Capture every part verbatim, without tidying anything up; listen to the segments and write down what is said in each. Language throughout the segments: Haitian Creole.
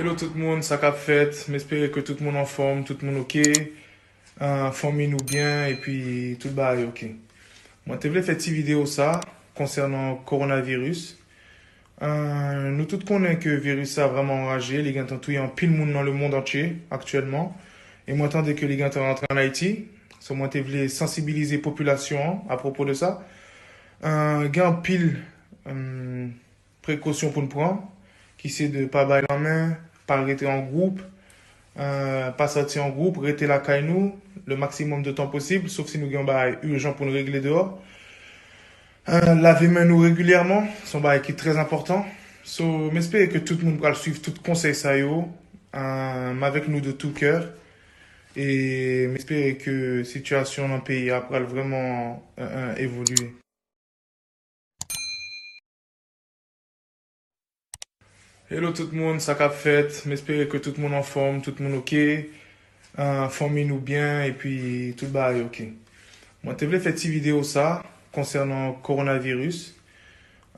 Hello tout moun, sa k ap fèt? M espere ke tout moun anfòm, tout moun oke. Ah, fanmi nou byen, epi tout bagay oke. Mwen te vle fè ti videyo sa konsènan kowonaviris. Ah, nou tout konnen ke viris sa vrèman anraje, li gentan touye anpil moun nan lemonn antye aktyèlman. E mwen tande ke li gentan rantre ann Ayiti. So mwen te vle sansibilize popilasyon an apwopo de sa. Ah, gen anpil, hmm, prekosyon pou n pran, ki se de pa bay lanmen, pa rete an gwoup, eh, pa sòti an gwoup, rete lakay nou le maksimòm de tan posib, sof si nou gen yon bagay ijan pou n regle deyò. Eh, lave men nou regilyèman, se yon bagay ki trè enpòtan. So, m espere ke tout moun pral swiv tout konsèy sa yo. Eh, m avèk nou de tout cœur. E m espere ke sitiyasyon nan peyi a pral vrèman, eh, eh, evolye. Hello tout moun, sa k ap fèt? M espere ke tout moun anfòm, tout moun oke. Ah, fanmi nou byen, epi tout bagay oke. Mwen te vle fè ti videyo sa konsènan kowonaviris.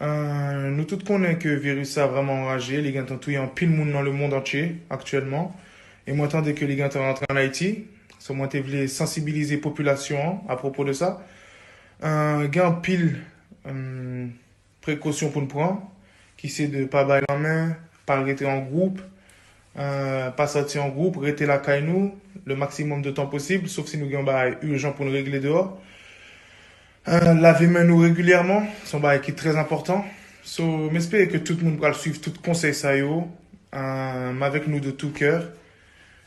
Ah, nou tout konnen ke viris sa vrèman anraje, li gentan touye anpil moun nan lemonn antye aktyèlman. E mwen tande ke li gentan rantre ann Ayiti. So mwen te vle sansibilize popilasyon an apwopo de sa. Ah, gen anpil, hmm, prekosyon pou n pran, ki se de pa bay lanmen, pa rete an gwoup, eh, pa sòti an gwoup, rete lakay nou le maksimòm de tan posib, sof si nou gen yon bagay ijan pou n regle deyò. Eh, lave men nou regilyèman, se yon bagay ki trè enpòtan. So, m espere ke tout moun pral swiv tout konsèy sa yo. Eh, m avèk nou de tout cœur.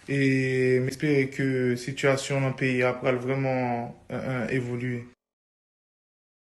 E m espere ke sitiyasyon nan peyi a pral vrèman, eh, eh, evolye.